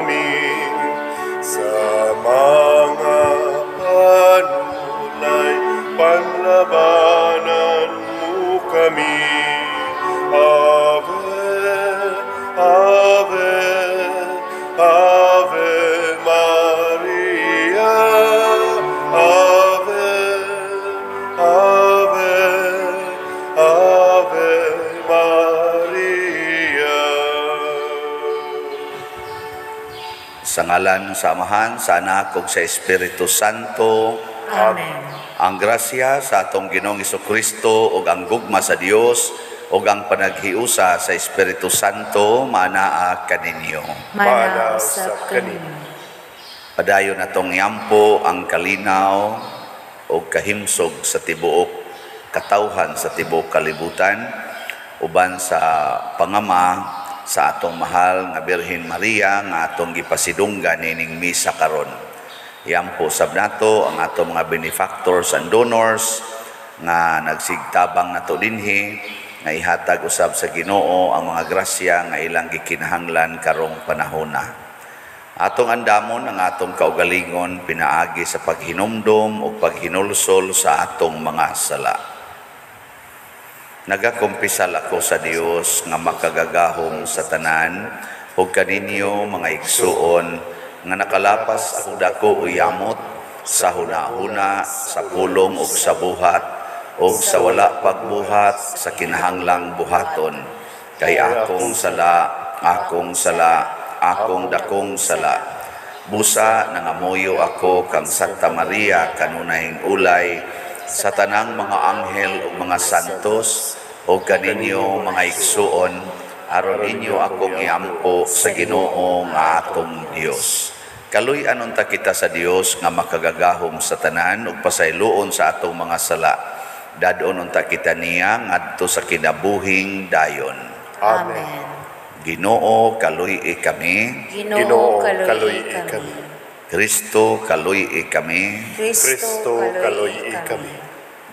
kami sa mga panulay, panlabanan mo kami. Ave, Ave, Ave Maria, Ave, Ave, Ave Maria. Sa ngalan sa Amahan, sa Anak ug sa Espiritu Santo. Amen. Ang grasya sa atong Ginoong Hesukristo ug ang gugma sa Dios ug ang panaghiusa sa Espiritu Santo maanaa kaninyo. Mana usab kaninyo. Padayon natong yampo ang kalinaw ug kahimsog sa tibuok katawhan sa tibuok kalibutan uban sa pangama sa atong mahal nga Birhen Maria nga atong gipasidunggan nining misa karon. Yampo sab nato ang atong mga benefactors and donors nga nagsigtabang nato dinhi nga ihatag usab sa Ginoo ang mga grasya nga ilang gikinahanglan karong panahona. Atong andamon ang atong kaugalingon pinaagi sa paghinumdom o paghinulsol sa atong mga sala. Nagakumpisal ako sa Dios nga makagagahom sa tanan ug kaninyo mga igsuon nga nakalapas ako dako o yamot sa hunahuna, sa pulong ug sa buhat ug sa wala pagbuhat sa kinahanglang buhaton. Kay akong sala, akong sala, akong dakong sala. Busa nangamuyo ako kang Santa Maria kanunayng ulay sa tanang mga anghel ug mga santos ug kaninyo mga igsuon aron ninyo akong iampo sa Ginoo nga atong Dios. Kaluy-an unta kita sa Dios nga makagagahom sa tanan ug pasayloon sa atong mga sala. Dad-on unta kita niya ngadto sa kinabuhing dayon. Amen. Ginoo, kaluy-i kami. Ginoo, kaluy-i kami. Kristo, kaluy-i kami. Kristo, kaluy-i kami.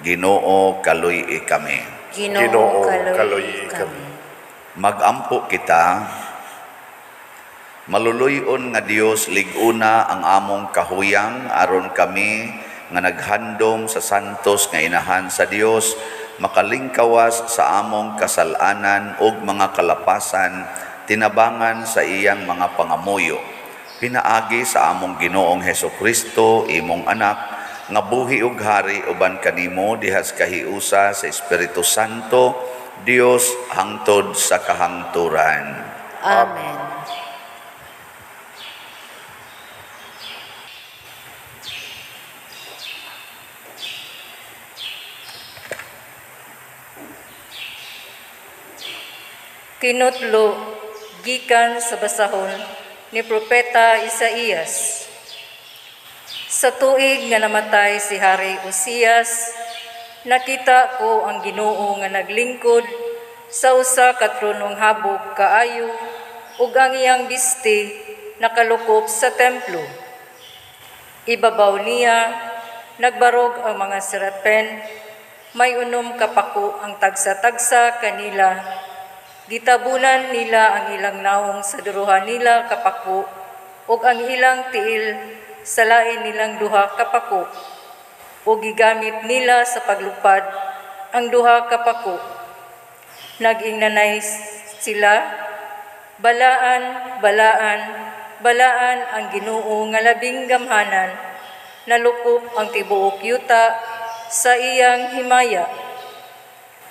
Ginoo, kaluy-i kami. Ginoo, kaluy-i kami. Magampo kita. Maluluy-on nga Dios, lig-una ang among kahuyang aron kami nga naghandom sa santos nga inahan sa Dios makalingkawas sa among kasalanan ug mga kalapasan tinabangan sa iyang mga pangamuyo. Pinaagi sa among Ginoong Hesukristo, imong anak, nga buhi ug hari uban kanimo dihas kahiusa sa Espiritu Santo, Dios hangtod sa kahangturan. Amen. Kinutlo gikan sa basahon ni Propeta Isaías. Sa tuig nga namatay si Hari Uzias, nakita ko ang Ginoo nga naglingkod sa usa ka tronong habog kaayo ug ang iyang bisti nakalukop sa templo. Ibabaw niya nagbarog ang mga serapen, may unom ka pako ang tagsa-tagsa kanila. Gitabunan nila ang ilang naong sa duruhan nila kapako ug ang ilang tiil sa lain nilang duha kapako, ug gigamit nila sa paglupad ang duha kapako. Nag-ingnanay sila, balaan, balaan, balaan ang Ginoo nga labing gamhanan, nalukop ang tibuok yuta sa iyang himaya.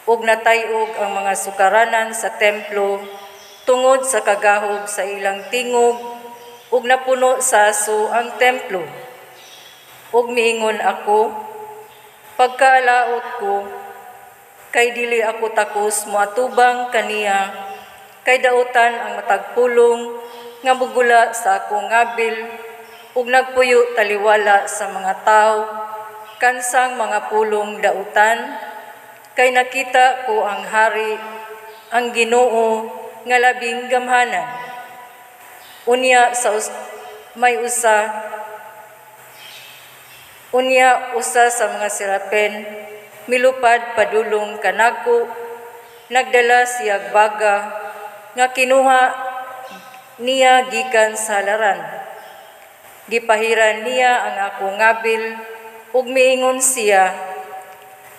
Ug natay-og ang mga sukaranan sa templo tungod sa kagahog sa ilang tingog, ug napuno sa aso ang templo. Ug miingon ako, pagkaalaot ko, kay dili ako takos moatubang kaniya, kay dautan ang matag pulong nga mugula sa akong ngabil, ug nagpuyo taliwala sa mga tawo, kansang mga pulong dautan, kay nakita ko ang hari, ang Ginoo nga labing gamhanan. Unya sa may usa, unya usa sa mga serapen milupad padulong kanako, nagdala siyag baga nga kinuha niya gikan sa halaran. Gipahiran niya ang akong ngabil ug miingon siya,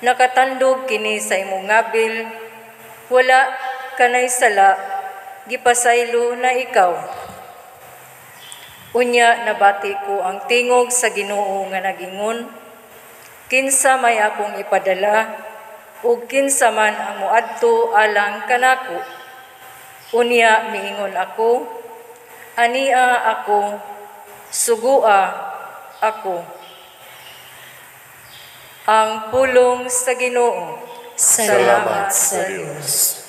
nakatandog kini sa imong ngabil, wala kanay sala, gipasaylo na ikaw. Unya nabati ko ang tingog sa Ginoo nga nagingon, kinsa may akong ipadala ug kinsa man ang moadto alang kanako. Unya miingon ako, ania ako, sugua ako. Ang pulong sa Ginoo. Salamat sa Dios.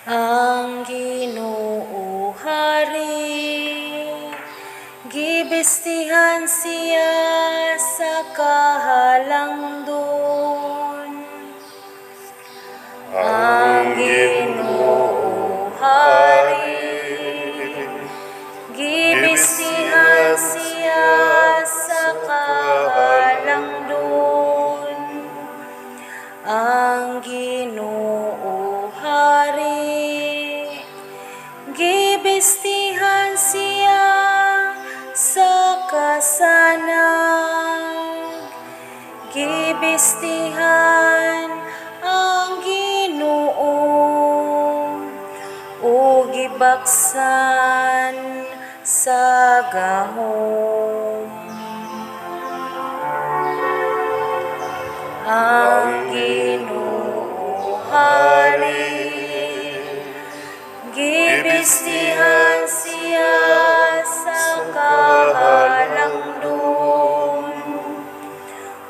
Ang Ginoo hari, gibistihan siya sa kahalangdon. Ang Ginoo hari, gibistihan siya sa kahalangdon. Ang Ginoo hari, gibistihan siya sa kasanag. Gibistihan ang Ginoo o gibaksan sa gahom. Ang Ginoo hari, gibistihan siya sa kahalangdon.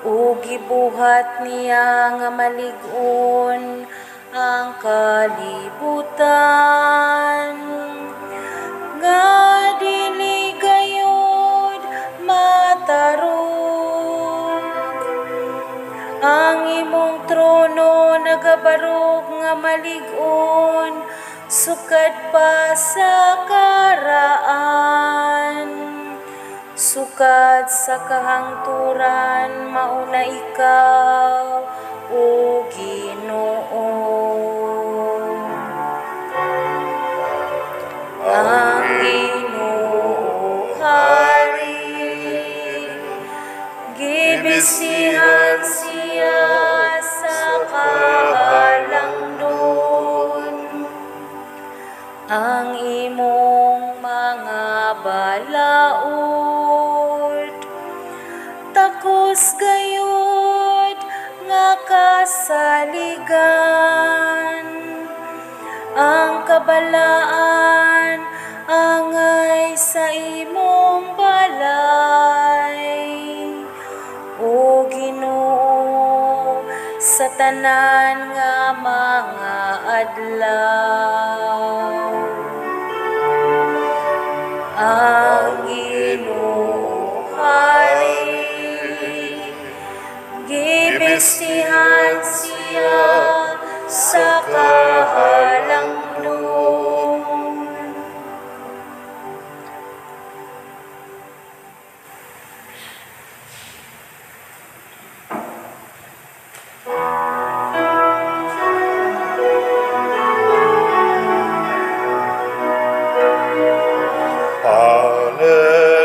O gibuhat niya nga malig-on ang kalibutan, nga dili gayud matarog. Ang imong trono nagabarog nga malig-on, sukad pa sa karaan. Sukad sa kahangturan, mauna ikaw, o Ginoo. Ang Ginoo hari, gibisihan siya sa kahalangdon. Ang imong mga balaod, takos gayud nga kasaligan. Ang kabalaan angay sa imong balay, O Ginoo, sa tanan nga mga adlaw. Ang Ginoo hari, gibistihan siya sa kahalangdon.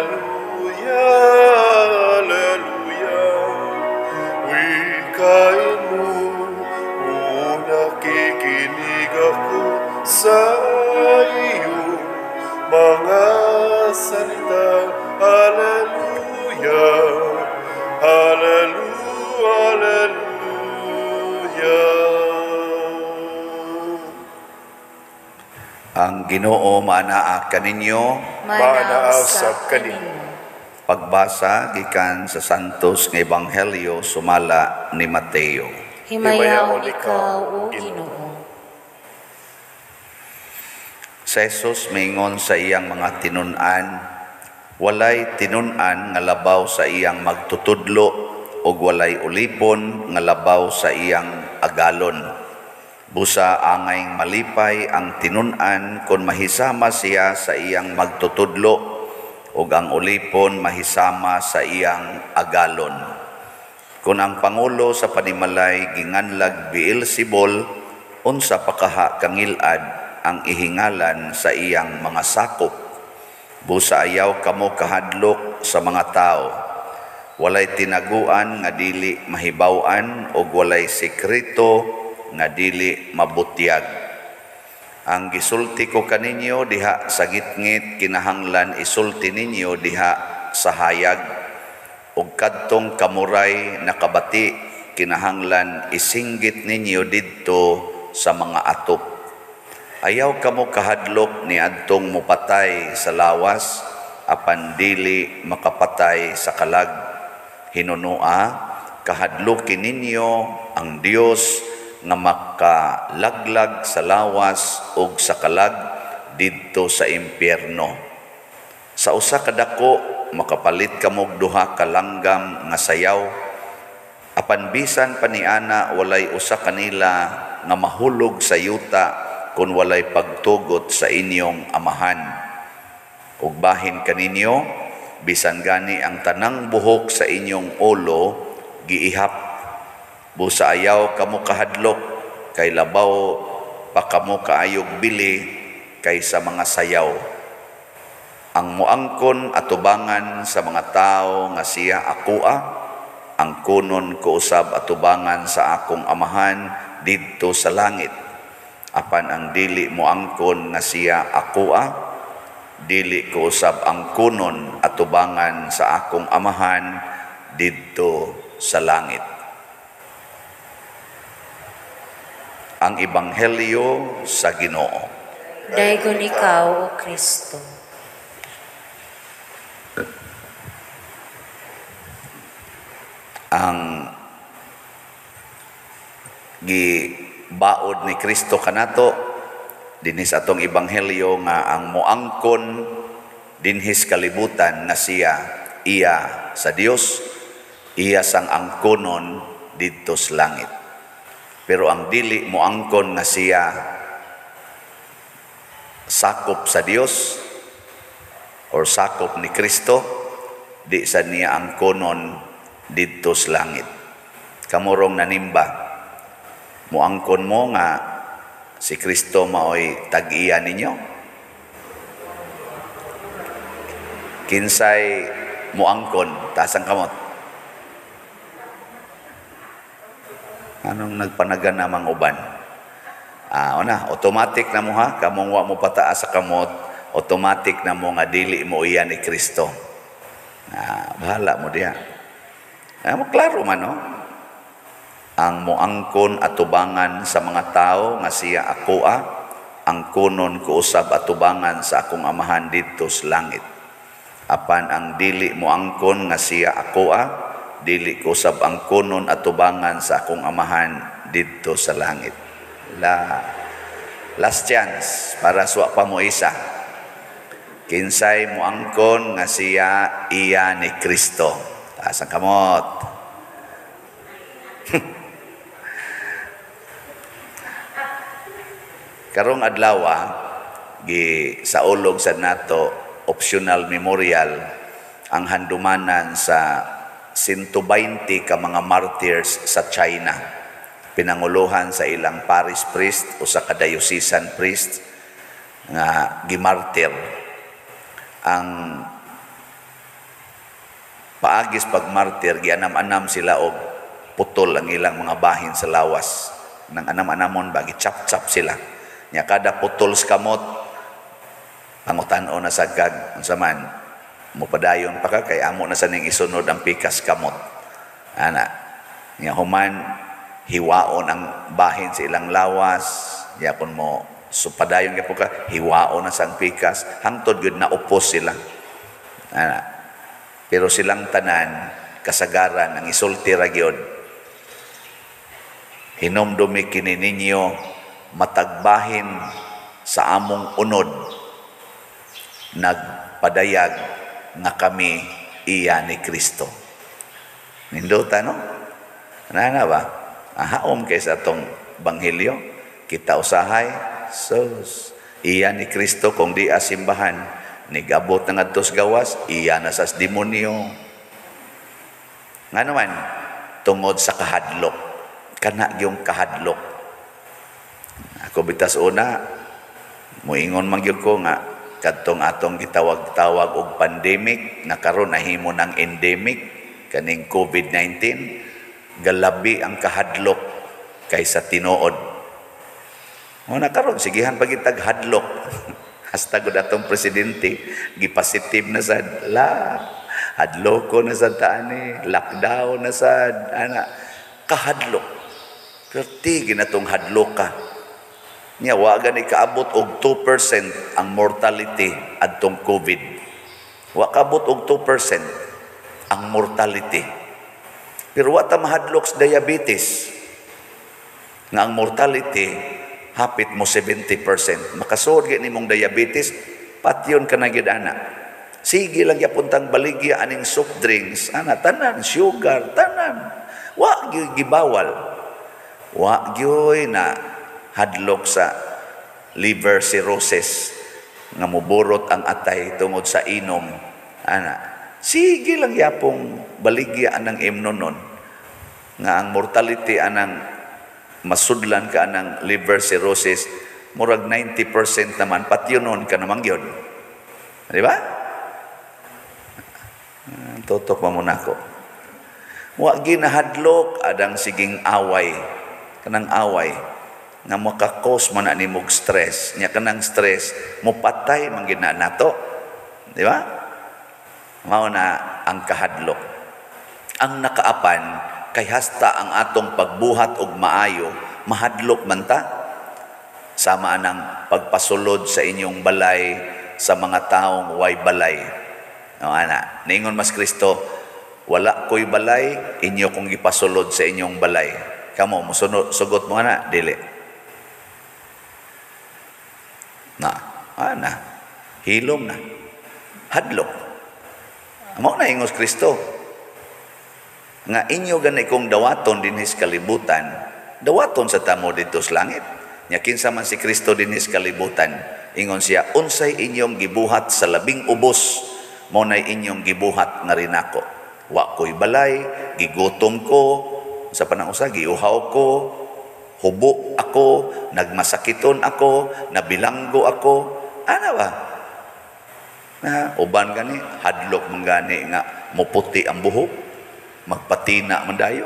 Alleluia, alleluia, wikain mo, o nakikinig ako sa iyong mga salita. Alleluia, alleluia, alleluia. Ang Ginoo maanaa kaninyo. Maanaa usab kaninyo. Pagbasa gikan sa Santos nga Ebanghelyo sumala ni Mateo. Himayaon ikaw, O Ginoo. Sa Jesus miingon sa iyang mga tinun-an, walay tinun-an nga labaw sa iyang magtutudlo ug walay ulipon nga labaw sa iyang agalon. Busa angay malipay ang tinun-an kon mahisama siya sa iyang magtutudlo. ug ang ulipon mahisama sa iyang agalon. Kung ang pangulo sa panimalay ginganlag Beelzebul, unsa pa kaha kangilad ang ihingalan sa iyang mga sakop. Busa ayaw kamo kahadlok sa mga tao. Walay tinaguan nga dili mahibaw-an ug walay sekreto nga dili mabutyag. Ang gisulti ko kaninyo diha sa gitngit kinahanglan isulti ninyo diha sa hayag, ug kadtong kamuray nakabati kinahanglan isinggit ninyo didto sa mga atop. Ayaw kamo kahadlok niadtong mopatay sa lawas apan dili makapatay sa kalag. Hinunua, kahadlokin ninyo ang Dios nga makalaglag sa lawas ug sa kalag didto sa impyerno. Sa usa ka dako makapalit kamog duha ka langgam nga sayaw, apan bisan pa niana walay usa kanila nga mahulog sa yuta kun walay pagtugot sa inyong amahan. Ug bahin kaninyo, bisan gani ang tanang buhok sa inyong ulo giihap. Busa ayaw kamo kahadlok, kay labaw pa kamo kaayog bili kaysa mga sayaw. Ang muangkon atubangan sa mga tao nga siya akoa, ang kunon ko usab atubangan sa akong amahan didto sa langit. Apan ang dili muangkon nga siya akoa, dili ko usab ang kunon atubangan sa akong amahan didto sa langit. Ang Ebanghelyo sa Ginoo. Daygon ikaw, O Kristo. Ang gibaod ni Kristo kanato dinhi sa atong ebanghelyo nga ang moangkon dinhis kalibutan nga siya iya sa Dios, iya sang angkonon didto sa langit. Pero ang dili moangkon nga siya sakop sa Dios or sakop ni Kristo, di sa niya angkonon didto sa langit. Kamurong nanimba, moangkon mo nga si Kristo maoy tag-iya ninyo. Kinsay moangkon, taas ang kamot. Anong nagpanagan namang uban? Una, automatic na mo ha, kamong wa mo pataas sa kamot, automatic na mo nga dili mo iya ni Kristo. Bahala mo diha. Klaro man, no? Ang moangkon atubangan sa mga tao nga siya akoa, ang kunon ko usab atubangan sa akong amahan didto sa langit. Apan ang dili moangkon nga siya akoa, dili ko usab ang kunon atubangan sa akong amahan didto sa langit. Last chance para suwa pa mo isa. Kinsay moangkon nga siya iya ni Kristo. Taas ang kamot. Karong adlaw gi saulog sa nato optional memorial ang handumanan sa 120 ka mga martyrs sa China. Pinanguluhan sa ilang parish priest o sa kadiocesan priest nga gimartir. Ang paagis pagmartir, gianam-anam sila og putol ang ilang mga bahin sa lawas. Nang anam-anamon ba, gichap-chap sila. Nya kada putol sa kamot, pangutan-o na sa gag, unsa man, mupadayon pa ka, kay amo na sa ning isunod ang pikas kamot. Ana, nya human, hiwaon ang bahin sa ilang lawas, nya kun mo supadayon gyud ka, hiwaon na sang pikas, hangtod gyud na upos sila. Ana, pero silang tanan, kasagaran, ang isulti ra gyud. Hinumdumi kini ninyo, matagbahin sa among unod, nagpadayag nga kami iya ni Kristo. Nindota, no? Nana ba? Ahaom kay sa atong banghelyo, kita usahay, sus, iya ni Kristo kung di asimbahan, Nigabot na ngadto sa gawas, iya na sa demonyo. Nga naman, tungod sa kahadlok. Kana gyung kahadlok. Ako bitas una, muingon man gyud ko nga kadtong atong gitawag-tawag og pandemic na karon nahimo ng endemic kaning COVID-19, galabi ang kahadlok kaysa tinuod. O na karon sigihan pa gitag hadlok. Hasta gud atong presidente gipositive na sad la hadloko na sad taani, lockdown na sad ana, kahadlok. Perti ginatong hadlok ka. Nya wa gani kaabot og 2% ang mortality adtong COVID. Wa kaabot og 2% ang mortality. Pero wa ta mahadlok sa diabetes nga ang mortality hapit mo 70%. Makasuod gyud nimong diabetes, patyon ka na gyud ana. Sige lang gyapon tang baligya aning soft drinks, ana tanan sugar, tanan. Wa gyud gibawal. Wa gyud na hadlok sa liver cirrhosis nga moburot ang atay tungod sa inom ana. Sige lang yapong baligya anang imnonon nga ang mortality anang masudlan ka anang liver cirrhosis murag 90% naman patyonon ka naman gyud, di ba? Tutok pa mo nako. Wa ginahadlok adang siging away, kanang away nga makakos man na nimog stress nya, kanang stress mopatay man gid na nato, di ba? Mao na ang kahadlok ang nakaapan kay hasta ang atong pagbuhat og maayo mahadlok man ta, sama anang pagpasulod sa inyong balay sa mga taong way balay. No, ana ningon mas Kristo, wala ko'y balay, inyo kong gipasulod sa inyong balay. Kamo mosunod sugot mo ana dili na, ana hilom na hadlok. Mao na ingos Kristo nga inyo gani kong dawaton dinhi sa kalibutan, dawaton sa tamo didto sa langit. Nya kinsa man si Kristo dinhi sa kalibutan, ingon siya, unsay inyong gibuhat sa labing ubos, mao nay inyong gibuhat nga rinako. Wa ko'y balay, gigutom ko, sa panang usa giuhaw ko, hubo ako, nagmasakiton ako, nabilanggo ako. Ana ba? Na uban gani hadlok man gani nga moputi ang buhok, magpatina man dayo.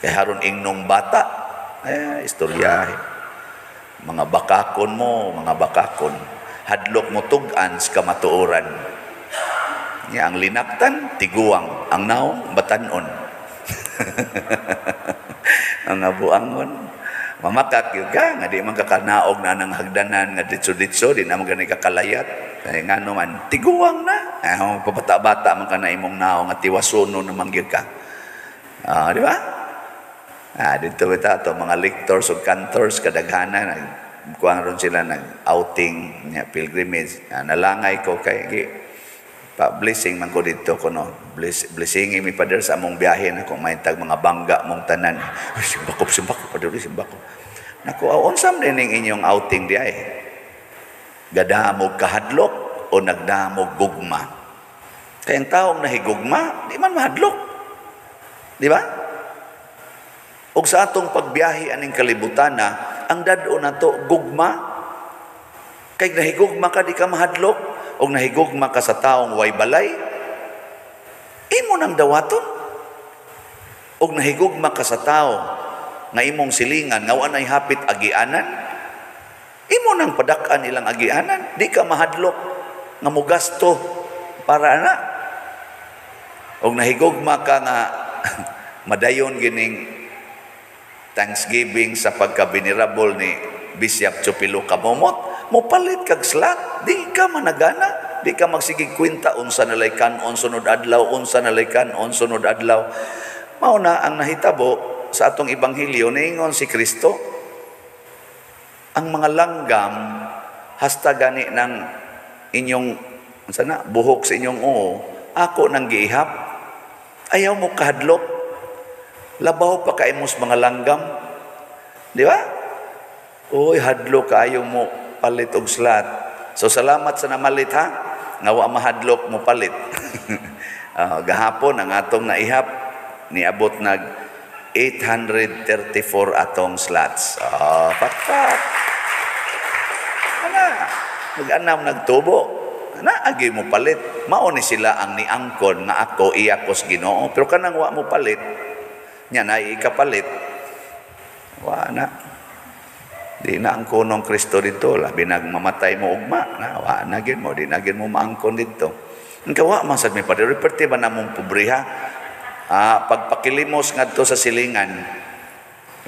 Kay haron ingnong bata, eh istoryahe. Mga bakakon mo, mga bakakon. Hadlok mo tug-an sa kamatuoran. Nya ang linaktan tiguang, ang naong batanon. Ang abuangon mamakak gyud ka nga di man kakanaog na nang hagdanan nga ditso-ditso, di na man gani kakalayat. Kay ngano man tiguang na, eh, pabata-bata man ka na imong naong nga tiwasuno naman gyud ka. Di ba? Dito bita ato mga lectors ug cantors kadaghanan nag kuan ron sila nag outing nya pilgrimage. Nalangay ko kay gi pa blessing man ko didto kuno. Blessingi mi Father sa among biyahe na kung mahintag mga bangga mong tanan. Uy, simbako, simbako, Father, simbako. Naku, unsam din ning inyong outing di ay? Gadamog kahadlok o nagdamog gugma? Kaya ang taong nahigugma, di man mahadlok. Di ba? Og sa atong pagbiyahe aning kalibutan na, ang dad-o nato gugma. Kay nahigugma ka, di ka mahadlok. Og nahigugma ka sa taong way balay, imo nang dawaton. Og nahigugma ka sa tao nga imong silingan nga wa nay hapit agianan, imo nang padak-an ilang agianan, di ka mahadlok nga mogasto para ana. Og nahigugma ka nga madayon gining Thanksgiving sa pagka-venerable ni Bishop Chupilo Kamomot, mopalit kag slot, di ka managana, di ka magsigig kwenta unsa nalay kan-on sunod adlaw, unsa nalay kan-on sunod adlaw. Mao na ang nahitabo sa atong ebanghelyo, niingon si Kristo, ang mga langgam hasta gani ng inyong unsa na buhok sa inyong uo, ako nang giihap. Ayaw mo kahadlok. Labaw pa kay mos mga langgam. Di ba? Uy, hadlok kaayo mo palit og slot. So salamat sa namalit ha, nga wa mahadlok mo palit. Gahapon ang atong naihap niabot nag 834 atong slots. Pakpak. Ana, mag-anam nagtubo. Na agi mo palit. Mao ni sila ang niangkon nga ako iyakos Ginoo, pero kanang wa mo palit, nya na ikapalit. Wa na. Di na ang kunong Kristo dito, labi nagmamatay mo ugma, na wa na gyud mo, di na gyud mo maangkon dito. Ang kawa man sad mi padre, perti ba namong pobriha? Pagpakilimos ngadto sa silingan,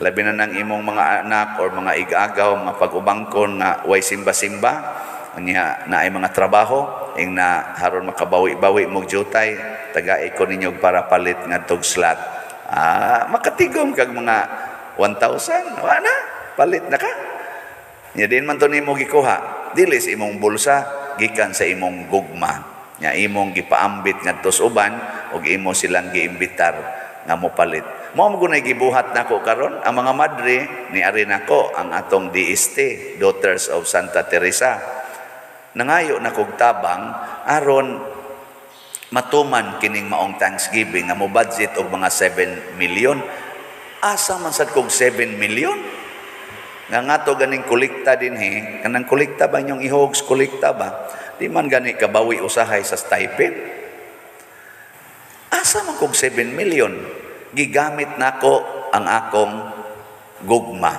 labi na nang imong mga anak or mga igagaw, mga pag-ubangkon nga way simba-simba, unya na ay mga trabaho, ing na haron makabawi-bawi mog jutay, tagai ko ninyo para palit ngadtog slot. Makatigom kag mga 1,000, wa na, palit na ka. Nya din man to nimo gikuha, dili sa imong bulsa, gikan sa imong gugma. Nya imong gipaambit ngadto sa uban ug imo silang giimbitar nga mopalit. Mao mo gunay gibuhat nako karon ang mga madre ni ari nako ang atong DST, Daughters of Santa Teresa. Nangayo na kog tabang aron matuman kining maong Thanksgiving nga mo budget og mga 7 million. Asa man sad kog 7 million? Nga ngato ganing kolekta dinhi, kanang kolekta ba inyong ihogs kolekta ba? Di man gani kabawi usahay sa stipend. Asa man kog 7 million? Gigamit nako ang akong gugma.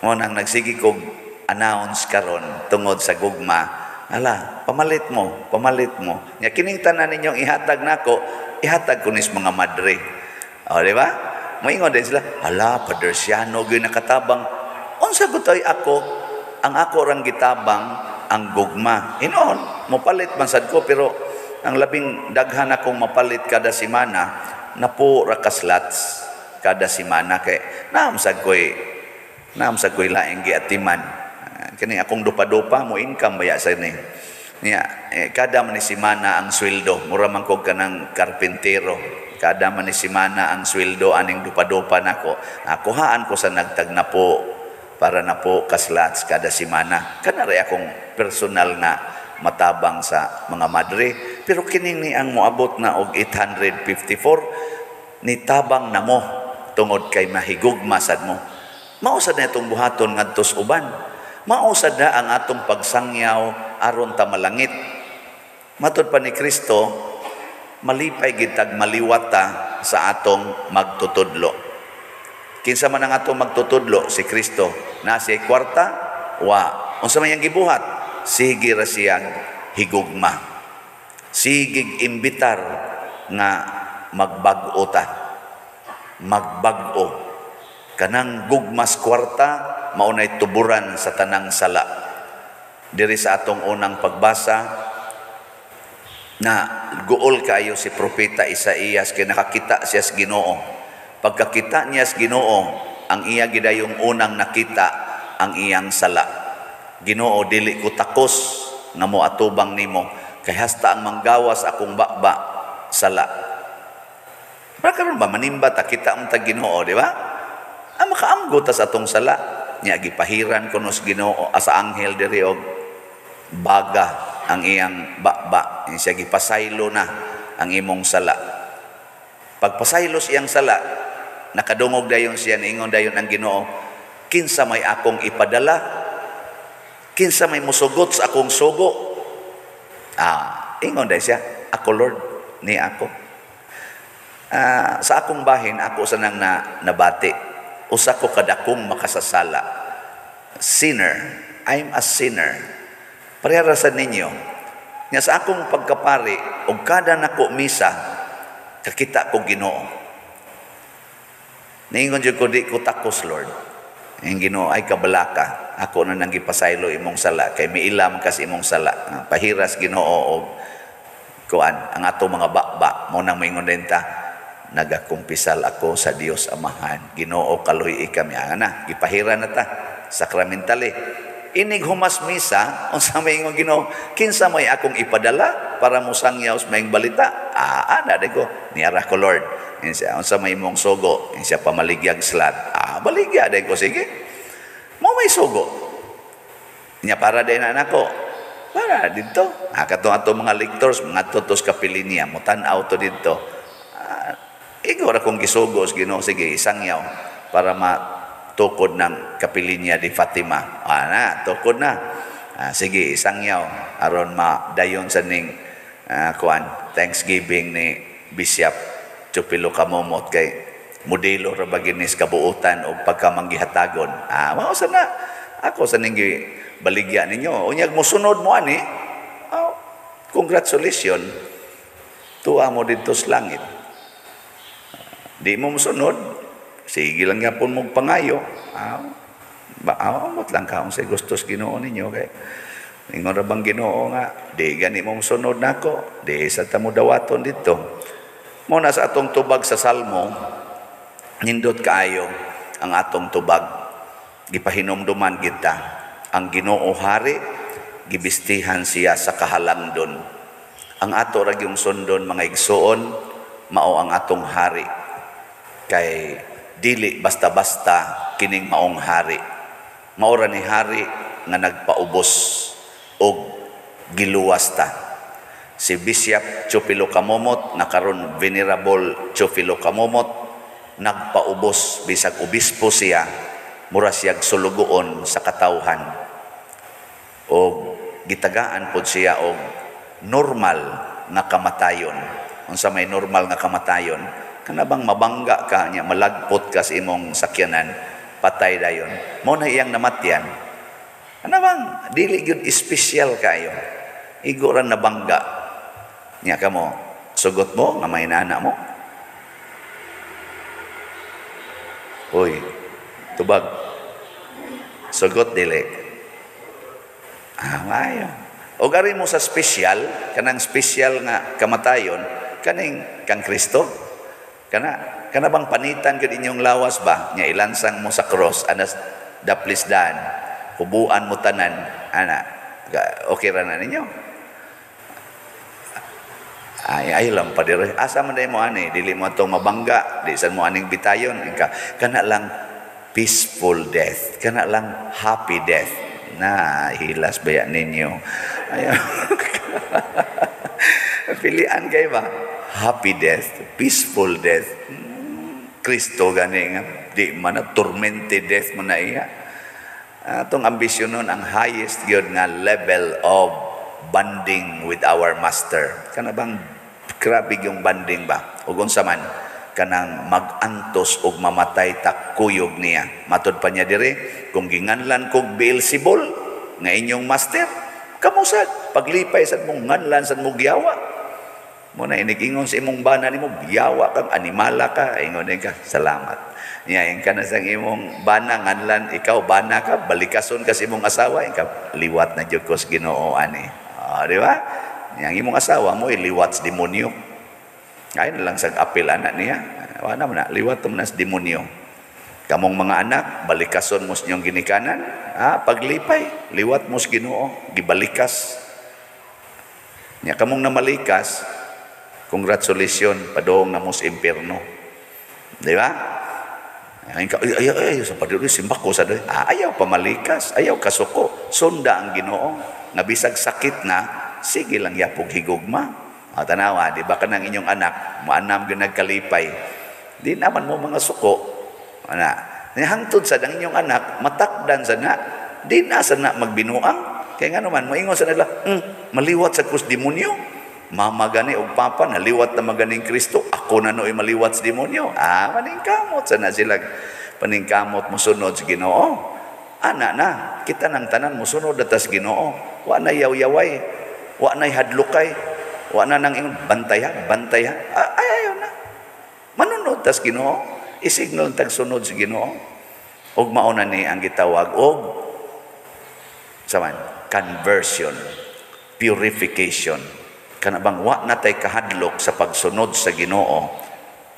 Mo nang nagsige kog announce karon tungod sa gugma. Ala, pamalit mo, pamalit mo. Nya kining tanan ninyong ihatag nako, ihatag ko nis mga madre. O, di ba? Moingon din sila, ala, Padre Siano gyud nakatabang. Unsa gutoy ako? Ang ako rang gitabang ang gugma. Inoon, mopalit man sad ko, pero ang labing daghan akong mapalit kada semana, napo ra ka slots kada semana kay naamsag ko'y laing giatiman. Kani akong dupa-dupa mo income baya sa ni. Niya, kada man ni semana ang sweldo, mura man kog kanang karpintero. Kada man ni semana ang sweldo aning dupa-dupa nako. Kuhaan ko sa nagtag na po para na po kaslots kada semana. Kanari akong personal na matabang sa mga madre. Pero kining ni ang moabot na og 854 ni tabang na mo tungod kay mahigugma sad mo. Mao sad na itong buhaton ngadto sa uban. Mao sad na ang atong pagsangyaw aron ta malangit. Matud pa ni Kristo, malipay gitag maliwata sa atong magtutudlo. Kinsa man ang atong magtutudlo? Si Kristo. Na siya kwarta? Wa. Unsa man iyang gibuhat? Sige ra siyang higugma. Sigig imbitar nga magbag-o ta. Magbag-o. Kanang gugmas kwarta maunay tuburan sa tanang sala. Diri sa atong unang pagbasa na guol kaayo si Propeta Isaías kay nakakita siya sa Ginoo. Pagkakita niya sa Ginoo, ang iya gidayong unang nakita ang iyang sala. Ginoo, dili ko takos nga moatubang nimo kay hasta ang manggawas akong baba sala. Para karon ba manimba ta kita ang tag Ginoo, di ba? Ang makaamgo ta sa atong sala. Nya gipahiran kuno sa Ginoo sa anghel diri og baga ang iyang baba. Siya gipasaylo na ang imong sala. Pagpasaylo sa iyang sala, nakadungog dayon siya, niingon dayon ang Ginoo, kinsa may akong ipadala? Kinsa may musugot sa akong sugo? Ingon dayon siya, ako Lord, ni ako. Sa akong bahin, ako sa nang nabati. Usa ko kadakong makasasala. Sinner. I'm a sinner. Parehara sa ninyo. Nga sa akong pagkapari, og kada nako misa, kakita ko Ginoo. Niingon jud ko, di ko takos, Lord. Ang Ginoo ay kabalaka. Ako na nang gipasaylo imong sala, kay miilam kas imong sala. Pahiras Ginoo og kuan ang ato mga bakba mo nang moingon din ta, nagakumpisal ako sa Dios Amahan. Ginoo kaluy kami. Ana, gipahira na ta sakramentally. Inig humas misa, unsa may ingon Ginoo, kinsa may akong ipadala para mosangyaw sa maayong balita? Ana de ko, niara ko Lord. Insa unsa may imong sugo, insa pamaligyag slat. Baligya de ko, sige. Mo may sugo. Nya para din na nako. Para dito. Katong ato mga lectors, mga tutos kapilinya, mutan-aw to dito. Igo ra kong gisugos, Ginoo, sige, isangyaw para matukod ng kapilinya di Fatima. Na, tukod na. Sige, isangyaw aron madayon sa ning kuan Thanksgiving ni Bishop Chupilo Kamomot kay modelo ra ba ginis kabuotan og pagkamanggihatagon. Mao sa na ako sa ning baligya ninyo. Unyag mosunod mo ani. Oh, congratulations. Tuwa mo didto sa langit. Di mo mosunod, sige lang yapon mo pangayo. Amot lang kaon sa gustos Ginoo ninyo kay ingon ra bang Ginoo nga di gani mo mosunod nako, di sa ta mo dawaton didto. Mo na sa atong tubag sa Salmo, nindot kaayo ang atong tubag. Gipahinomduman kita ang Ginoo hari, gibistihan siya sa kahalangdon. Ang ato ra gyung sundon mga igsuon, mao ang atong hari. Kay dili basta-basta kining maong hari. Mao ra ni hari nga nagpaubos og giluwas ta. Si Bishop Chupilo Kamomot, na karon Venerable Chupilo Kamomot, nagpaubos bisag obispo siya, mura siyag sulugoon sa katawhan. Og gitagaan pod siya og normal nga kamatayon. Unsa may normal nga kamatayon? Kana bang mabangga ka niya, malagpot ka sa imong sakyanan, patay dayon. Mao na iyang namatyan. Ana bang dili gyud espesyal kayo. Igo ra nabangga. Nya kamo, sugot mo nga may nana mo. Uy, tubag. Sugot dili. Maayo. O gari mo sa special, kanang special nga kamatayon, kaning kang Kristo. Kana bang panitan gid inyong lawas ba? Nya ilansang mo sa cross anas daplis daan. Hubuan mo tanan, ana. Okay ra na ninyo. Ay lang pa dire. Asa man day mo ani, dili mo atong mabangga, di san mo aning bitayon. Ka kana lang peaceful death, kana lang happy death. Na hilas baya ninyo. Ayaw. Pilian kay ba? Happy death, peaceful death. Kristo gani nga di man na tormented death man na iya. Atong ambisyon nun ang highest gyud nga level of bonding with our master. Kana bang grabe yung bonding ba? Ug unsa man kanang magantos og mamatay ta kuyog niya. Matod pa niya dire, kung ginganlan kog Beelzebul nga inyong master, kamusad paglipay sad mong nganlan sad mo giyawa. Mo na inigingon sa imong bana nimo, biyawa kang animala ka, ingon ka, salamat. Niya ka na sa imong bana nganlan, ikaw bana ka, balikason ka sa imong asawa, ikaw liwat na jud ko sa Ginoo ani. Di ba? Yang imong asawa mo liwat sa demonyo. Ay na lang sa apil anak niya. Wala man na, liwat mo na sa demonyo. Kamong mga anak, balikason mo sa inyong ginikanan, paglipay, liwat mo sa Ginoo, gibalikas. Nya kamong namalikas, congratulations, padong na mo sa impierno. Di ba? Ay, ay, ay, sa padong, simbak ko sa doon. Ayaw pamalikas, ayaw kasuko. Sunda ang Ginoo. Nabisag sakit na, sige lang yapog higugma. Tanawa, di ba ka ng inyong anak, maanam yun nagkalipay. Di naman mo mga suko. Ana, hangtod sa ng inyong anak, matakdan sa na, di na sa na magbinuang. Kaya nga naman, maingon sa nila, maliwat sa kus demonyo. Mama gani og papa, naliwat na maganing Kristo, ako na no'y maliwat sa demonyo. Paningkamot sa na sila. Paningkamot musunod sa Ginoo. Ana na, kita nang tanan musunod atas Ginoo. Wa na yaw-yaway, wa na hadlukay, wa na nang ingon, bantay ha, bantay ha. Ay, ayaw na. Manunod tas Ginoo. Isignal tagsunod sa Ginoo. Og mauna ni ang gitawag og saman, conversion, purification. Kana bang wa na tay kahadlok sa pagsunod sa Ginoo,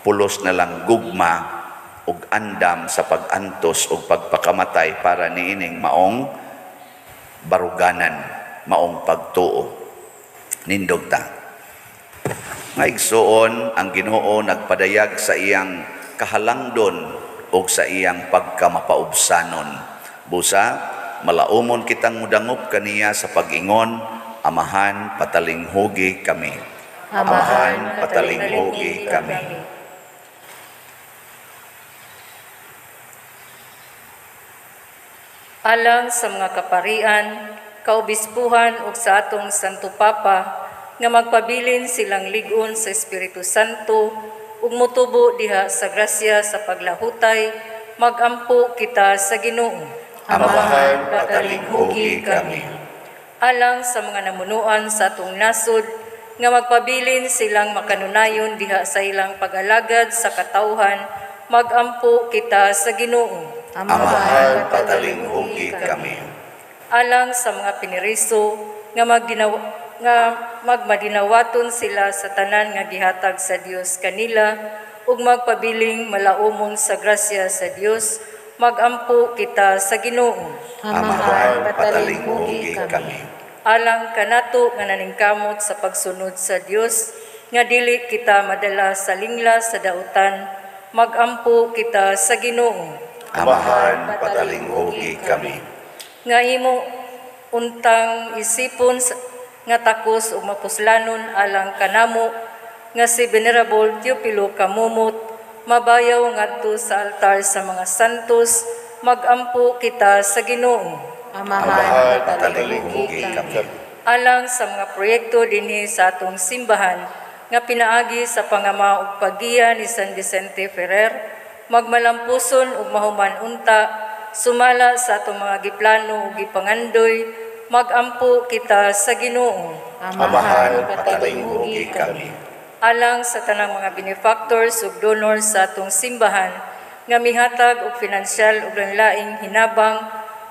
pulos na lang gugma ug andam sa pagantos ug pagpakamatay para niining maong baruganan, maong pagtuo. Nindog ta. Ngaigsoon ang Ginoo nagpadayag sa iyang kahalangdon ug sa iyang pagkamapaubsanon. Busa malaumon kitang mudangop kaniya sa pag-ingon Amahan, patalinghugi kami. Amahan, patalinghugi kami. Alang sa mga kaparian, kaobispuhan ug sa atong Santo Papa, nga magpabilin silang lig-on sa Espiritu Santo ug motubo diha sa grasya sa paglahutay, magampo kita sa Ginoo. Amahan, patalinghugi kami. Alang sa mga namunuan sa atong nasod, nga magpabilin silang makanunayon diha sa ilang pag-alagad sa katawhan, magampo kita sa Ginoo. Amahan, patalinghugi kami. Alang sa mga piniriso nga magmadinawaton sila sa tanan nga gihatag sa Dios kanila ug magpabiling malaumon sa grasya sa Dios, magampo kita sa Ginoo. Amahan, patalinghugi kami. Alang kanato nga naningkamot sa pagsunod sa Dios, nga dili kita madala sa lingla sa dautan, magampo kita sa Ginoo. Amahan, patalinghugi kami. Nga imo untang isipon nga takos ug mapuslanon alang kanamo nga si Venerable Teofilo Camomot mabayaw ngadto sa altar sa mga santos, magampo kita sa Ginoo. Amahan, patalinghugi kami. Alang sa mga proyekto dinhi sa atong simbahan nga pinaagi sa pangama ug paggiya ni San Vicente Ferrer, magmalampuson ug mahuman unta sumala sa atong mga giplano ug gipangandoy, magampo kita sa Ginoo. Amahan, patalinghugi kami. Alang sa tanang mga benefactors ug donors sa atong simbahan nga mihatag og finansyal ug laing hinabang,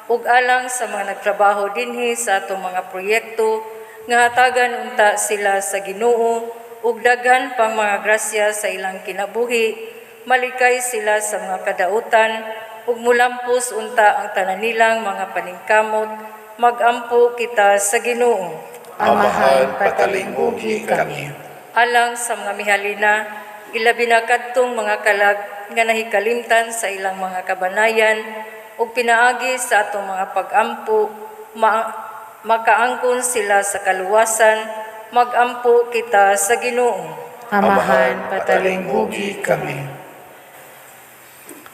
ug alang sa mga nagtrabaho dinhi sa atong mga proyekto nga hatagan unta sila sa Ginoo ug daghan pang mga grasya sa ilang kinabuhi, malikay sila sa mga kadautan ug mulampos unta ang tanan nilang mga paningkamot, magampo kita sa Ginoo. Amahan, patalinghugi kami. Alang sa mga mihalina, ilabi na kadtong mga kalag nga nahikalimtan sa ilang mga kabanayan ug pinaagi sa atong mga pagampo, makaangkon sila sa kaluwasan, magampo kita sa Ginoo. Amahan, patalinghugi kami.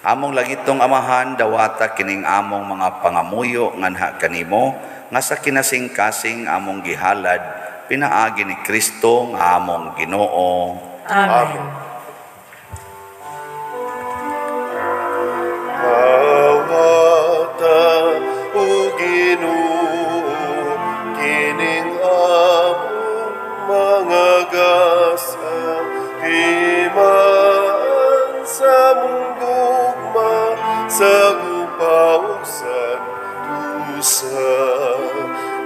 Among langitong Amahan, dawata kining among mga pangamuyo nganha kanimo nga sa kinasingkasing among gihalad pinaagi ni Kristo nga among Ginoo. Amen. Dawata o Ginoo kining among mga gasa, timaan sa mong sa gupa ug santusa,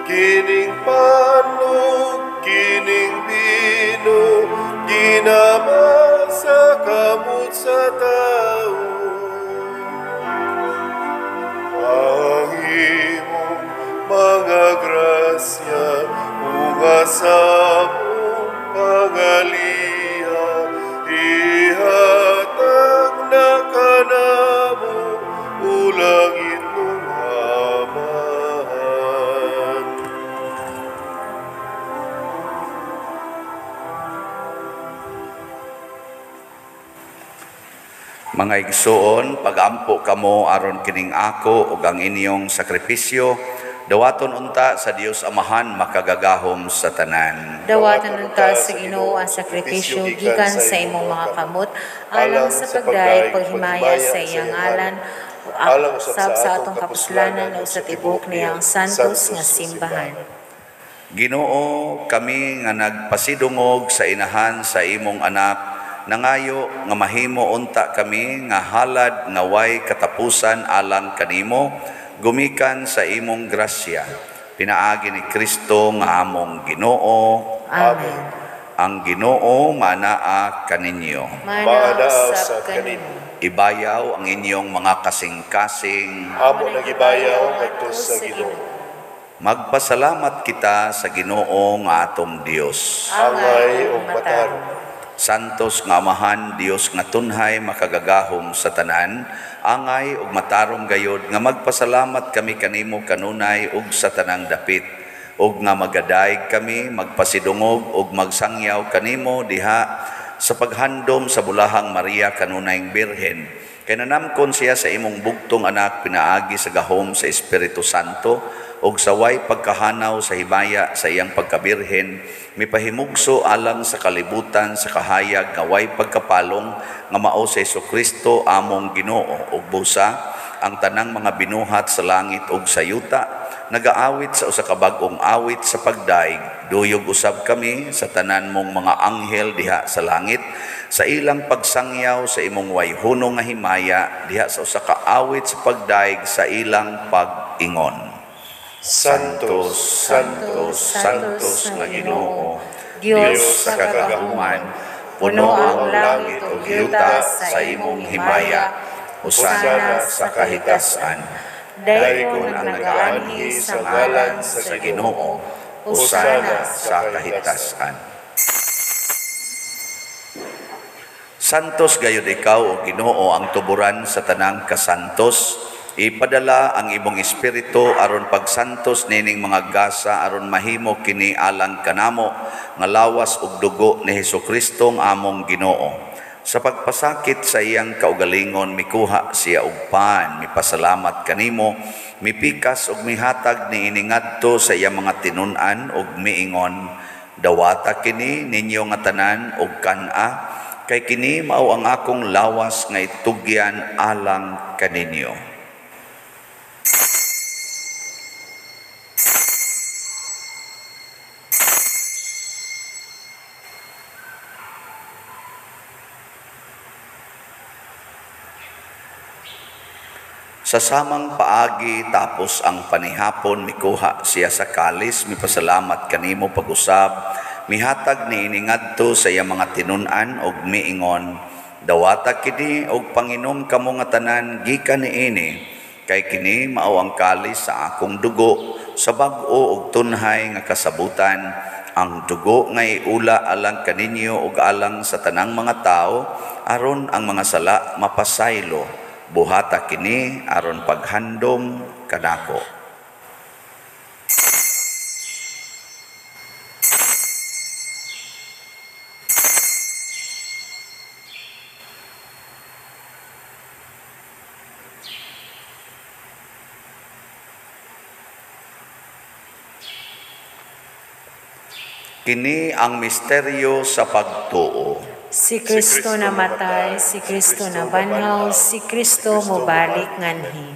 kining panlog, kining bino, ginama sa kamot sa tao. Ang imong mga grasya, unga sa among pangaliya, ihatag na kanamo ulangit nung Amahan. Mga igsuon, pagampo kamo aron kining ako ug ang inyong sakripisyo, dawaton unta sa Dios Amahan makagagahom sa tanan. Dawaton unta sa Ginoo ang sakripisyo gikan sa imong mga kamot, alang sa pagdayeg paghimaya sa iyang ngalan, alang usab sa atong kapuslanan ug sa tibuok niyang santos nga simbahan. Ginoo, kami nga nagpasidungog sa inahan sa imong anak, nangayo nga mahimo unta kami nga halad nga way katapusan alang kanimo, gumikan sa imong grasya. Pinaagi ni Kristo nga among Ginoo. Amen. Ang Ginoo manaa kaninyo. Manaa usab kanimo. Ibayaw ang inyong mga kasing-kasing. Amo nagibayaw ngadto sa Ginoo. Magpasalamat kita sa Ginoo nga atong Dios. Angay ug matarong. Santos nga Amahan, Dios nga tunhay makagagahom sa tanan, angay ug matarong gayod nga magpasalamat kami kanimo kanunay ug sa tanang dapit. ug nga magadayeg kami, magpasidungog ug magsangyaw kanimo diha sa paghandom sa bulahang Maria kanunayng Birhen. Kay nanamkon siya sa imong bugtong anak pinaagi sa gahom sa Espiritu Santo ug sa way pagkahanaw sa himaya sa iyang pagkabirhen, mipahimugso alang sa kalibutan sa kahayag nga way pagkapalong nga mao sa Hesukristo among Ginoo. Ug busa ang tanang mga binuhat sa langit ug sa yuta nagaawit sa usa ka bag-ong awit sa pagdaig. Duyog usab kami sa tanan mong mga anghel diha sa langit sa ilang pagsangyaw sa imong wayhunong nga himaya diha sa usa ka awit sa pagdaig sa ilang pag-ingon. Santo, Santo, Santos nga Ginoo, Dios sa kagahuman, puno ang langit ug yuta sa imong himaya, hosana sa kahitasan. Daygon ang nagaanhi sa ngalan sa Ginoo, hosana sa kahitasan. Santos gayud ikaw, o Ginoo, ang tuburan sa tanang kasantos. Ipadala ang imong espiritu aron pagsantos nining mga gasa aron mahimo kini alang kanamo nga lawas ug dugo ni Hesukristo ang among Ginoo. Sa pagpasakit sa iyang kaugalingon mikuha siya og pan, mipasalamat kanimo, mipikas ug mihatag niini ngadto sa iyang mga tinun-an ug miingon, dawata kini ninyo nga tanan ug kan-a, kay kini mao ang akong lawas nga itugyan alang kaninyo. Sa samang paagi tapos ang panihapon mikuha siya sa kalis, mipasalamat kanimo pag-usab, mihatag niini ngadto sa iyang mga tinun-an og miingon, dawata kini og panginom kamo nga tanan gikan niini, kay kini mao ang kalis sa akong dugo sa bag-o og tunhay nga kasabutan, ang dugo nga iula alang kaninyo ug alang sa tanang mga tawo aron ang mga sala mapasaylo. Buhata kini aron paghandom kanako. Kini ang misteryo sa pagtuo. Si Kristo namatay, si Kristo nabanhaw, si Kristo mobalik nganhi.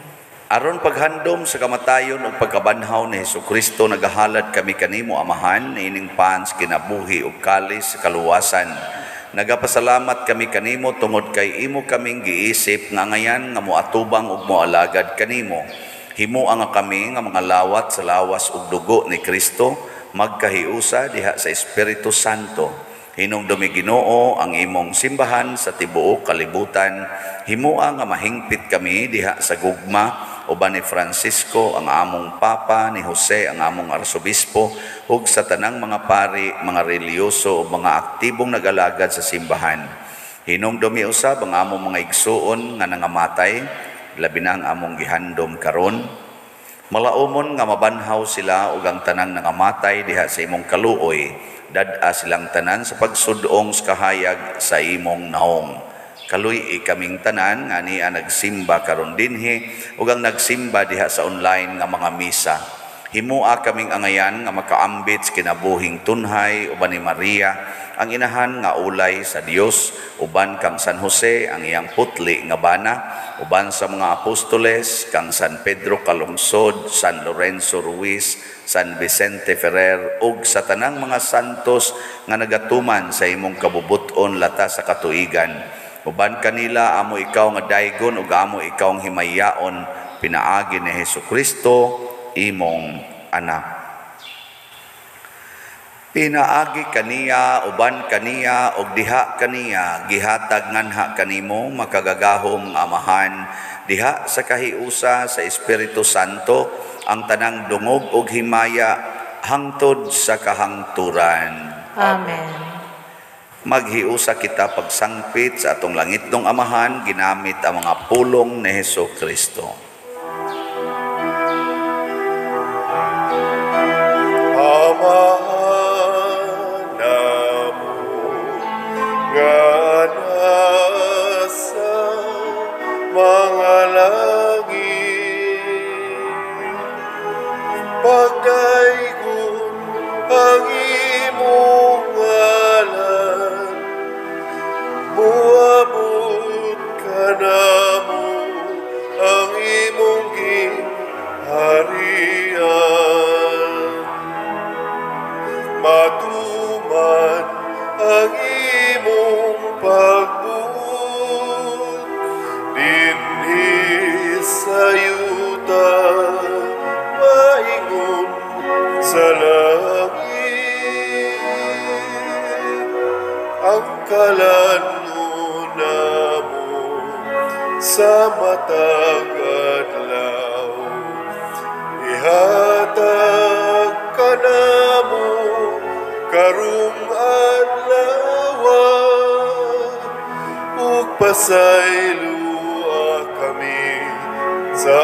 Aron paghandom sa kamatayon ug pagkabanhaw ni Hesukristo, nagahalad kami kanimo Amahan ining pan sa kinabuhi ug kalis sa kaluwasan. Nagapasalamat kami kanimo tungod kay imo kaming giisip nga ngayan nga moatubang ug moalagad kanimo. Himoa nga kami nga mga lawat sa lawas ug dugo ni Kristo, magkahiusa diha sa Espiritu Santo. Hinumdumi Ginoo ang imong simbahan sa tibuok kalibutan. Himoa nga mahingpit kami diha sa gugma uban ni Francisco ang among Papa, ni Jose ang among Arsobispo, ug sa tanang mga pari, mga relihiyoso ug mga aktibong nagalagad sa simbahan. Hinumdumi usab ang among mga igsuon nga nangamatay, labi na ang among gihandom karon. Malaumon nga mabanhaw sila ug ang tanang nangamatay diha sa imong kaluoy. Dad-a silang tanan sa pagsudong sa kahayag sa imong naong. Kaluy-i kaming tanan nga niya nagsimba karon dinhi ug ang nagsimba diha sa online nga mga misa. Himoa kaming angayan nga makaambit sa kinabuhing tunhay uban ni Maria ang inahan nga ulay sa Dios, uban kang San Jose ang iyang putli nga bana, uban sa mga apostoles kang San Pedro Calungsod, San Lorenzo Ruiz, San Vicente Ferrer ug sa tanang mga santos nga nagatuman sa imong kabubut-on lata sa katuigan. Uban kanila amo ikaw nga daygon ug amo ikaw ang himayaon pinaagi ni Hesukristo imong anak. Pinaagi kaniya, uban kaniya, ug diha kaniya, gihatag nganha kanimo makagagahom Amahan, diha sa kahiusa sa Espiritu Santo, ang tanang dungog ug himaya hangtod sa kahangturan. Amen. Maghiusa kita pagsangpit sa atong langitnong Amahan, ginamit ang mga pulong ni Hesukristo. nga nasa mga langit, pagdaygon ang imong ngalan, muabot kanamo ang imong gingharian. Matuman ang imong pagbuot dinhi sa yuta, maingon sa langit. Ang kalan-on namo sa matag adlaw, ihatag kanamo karong adlaw, ug pasayloa kami sa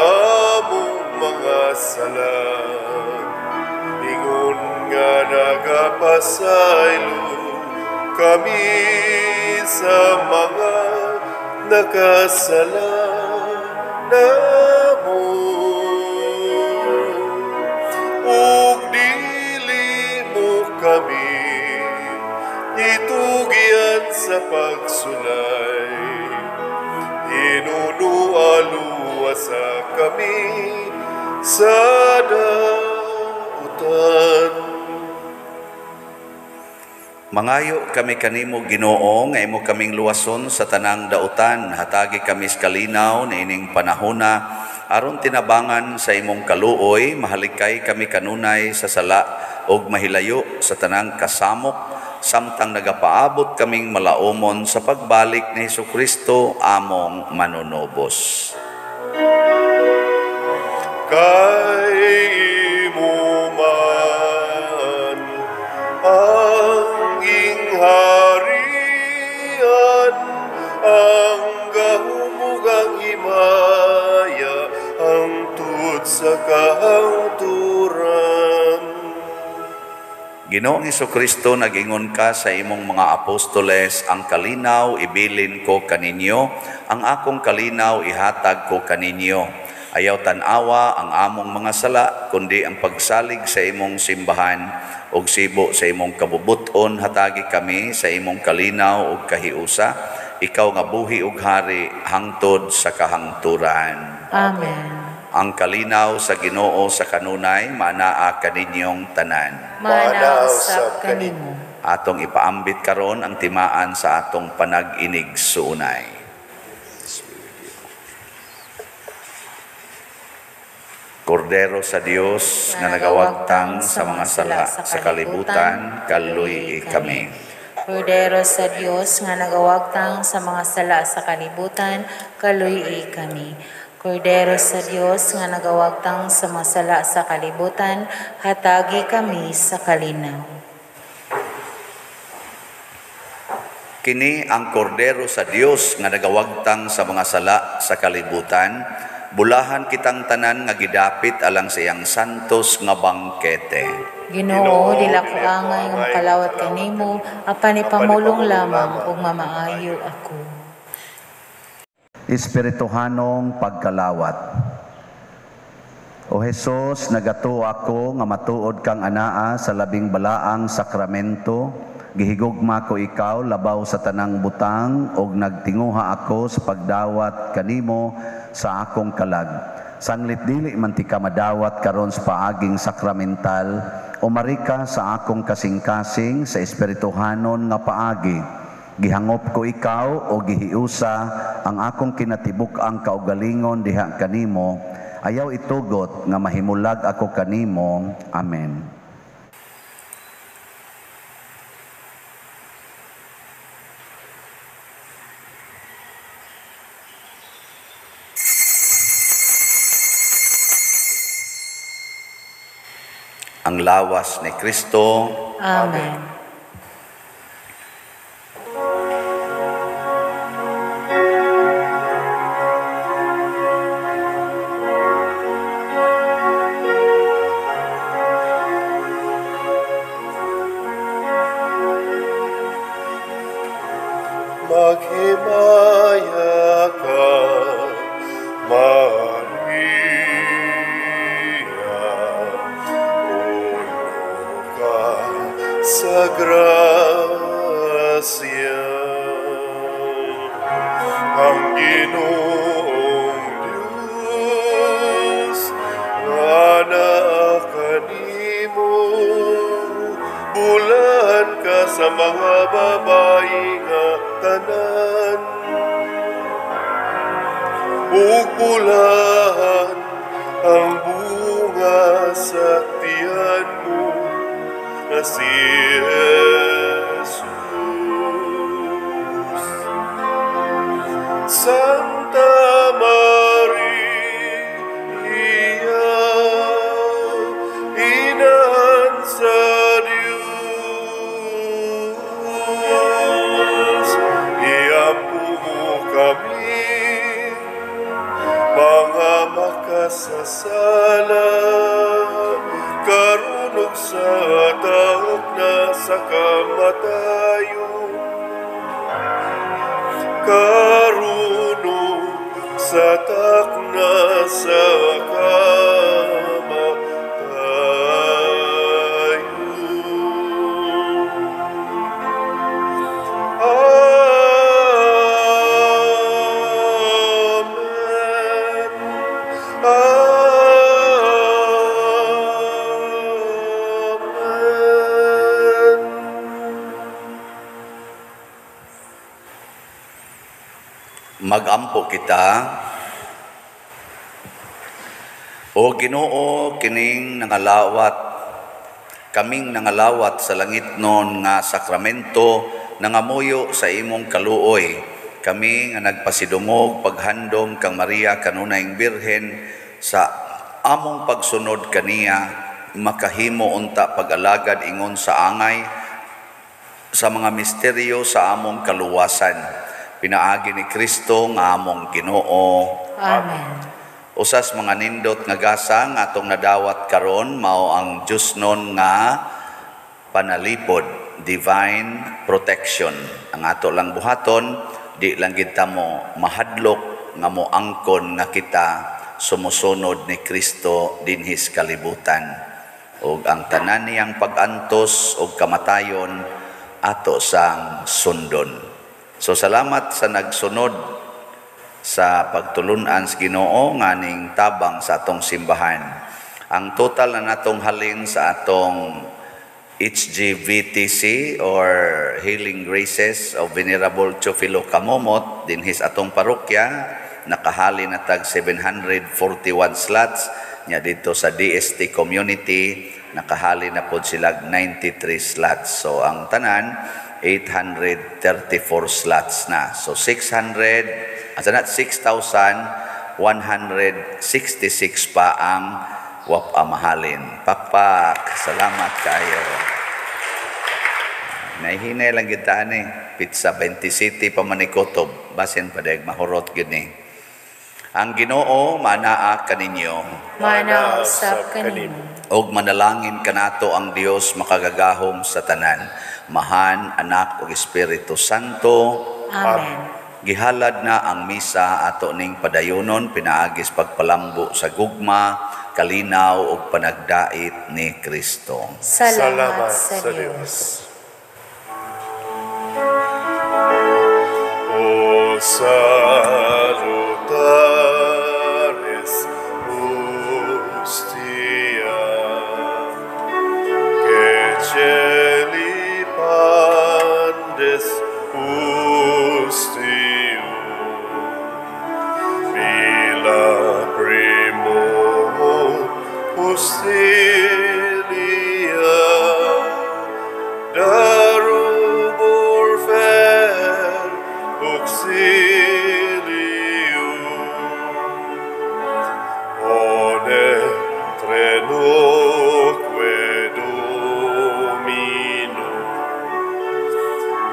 among mga sala, ingon nga nagapasaylo kami sa mga nakasala namo. Ug dili mo kami itugyan sa pagsulay, hinunualuwa sa kami sa dautan. Mangayo kami kanimo, Ginoo, nga imo kaming luwason sa tanang dautan. Hatagi kami sa kalinaw niining panahona, aron tinabangan sa imong kaluoy, mahalikay kami kanunay sa sala ug mahilayo sa tanang kasamok, samtang nagapaabot kaming malaumon sa pagbalik ni Hesukristo among manunubos. Kay imo man ang gingharian, ang gahom ug ang himaya, hangtod sa kahangturan. Ginoong Hesukristo, nag-ingon ka sa imong mga apostoles, ang kalinaw ibilin ko kaninyo, ang akong kalinaw ihatag ko kaninyo. Ayaw tan-awa ang among mga sala, kundi ang pagsalig sa imong simbahan ug sibo sa imong kabubuton, hatagi kami sa imong kalinaw ug kahiusa. Ikaw nga buhi ug hari hangtod sa kahangturan. Amen. Ang kalinaw sa Ginoo sa kanunay manaa kaninyong tanan. Manaa usab kanimo. Atong ipaambit karon ang timaan sa atong panag-inig suunay. Kordero sa Dios nga nagawagtang sa mga sala sa kalibutan, kaluy kami. Kordero sa Dios nga nagawagtang sa mga sala sa kalibutan, kaluy kami. Kordero sa Dios nga nagawagtang sa mga sala sa kalibutan, hatagi kami sa kalinaw. Kini ang kordero sa Dios nga nagawagtang sa mga sala sa kalibutan, bulahan kitang tanan nga gidapit alang sa iyang santos nga bangkete. Ginoo, dili ako angay nga makalawat kanimo, apan ipamulong lamang ug mamaayo ako. Espirituhanong pagkalawat. O Hesus, nagatuo ako nga matuod kang anaa sa labing balaang sakramento. Gihigugma ko ikaw labaw sa tanang butang ug nagtinguha ako sa pagdawat kanimo sa akong kalag. Sanglit dili man ti ka madawat karon sa paaging sakramental, umarika sa akong kasing-kasing sa espirituhanon nga paagi. Gihangop ko ikaw o gihiusa ang akong kinatibuk-ang kaugalingon diha kanimo. Ayaw itugot nga mahimulag ako kanimo. Amen. Ang lawas ni Kristo. Amen. ug bulahan ang bunga sa tiyan mo na si Jesus. Santa Maria, Inahan sa Diyos, iampo mo kami, mga makasasala, karon ug sa takna sa kamatayon. Karon ug sa takna sa kamatayon. Amen. Amen. Magampo kita. O Ginoo, kining nangalawat, kaming nangalawat sa langitnon nga sakramento, nangamuyo sa imong kaluoy. Kami nga nagpasidungog paghandom kang Maria kanunayng Birhen sa among pagsunod kaniya, makahimo unta pag-alagad ingon sa angay sa mga misteryo sa among kaluwasan. Pinaagi ni Kristo nga among Ginoo. Amen. Usas mga nindot nga gasa nga atong nadawat karon mao ang Diyosnon nga panalipod, divine protection. Ang ato lang buhaton, di lang gid ta mo mahadlok nga moangkon nga kita sumusunod ni Kristo dinhis kalibutan. Ug ang tanan niyang pag-antos ug kamatayon ato sang sundon. So salamat sa nagsunod sa pagtulunan sa Ginoo nganing tabang sa atong simbahan. Ang total na natong halin sa atong HGVTC or Healing Graces of Venerable Teofilo Camomot dinhis atong parokya, nakahalin na tag 741 slots nya dito sa DST community nakahalin na pod sila 93 slots. So ang tanan 834 slots na. So 6,166 pa ang wapamahalin. Pakpak, salamat kayo. Nahihinay lang kita ni pizza 20 City pa manikotob, basin pa dayag mahurot gyud ni. Ang Ginoo manaa kaninyo. Manaa usab kanimo. Og manalangin kanato ang Dios makagagahom sa tanan, Mahan, Anak ug Espiritu Santo. Amen. Gihalad na ang misa ato ning padayonon pinaagis pagpalambo sa gugma, kalinaw ug panagdait ni Kristo. Salamat sa Dios. O salutaris hostia, que celi pandes ustium, mila primo ustilia, darubur fer auxilium, one trenoque Domino,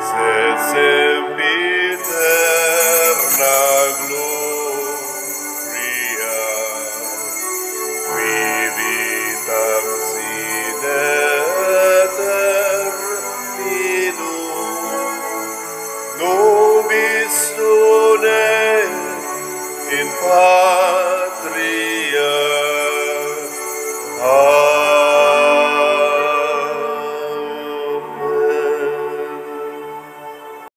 sed sempiterna gloria, qui vitam sine termino, nobis done in patria.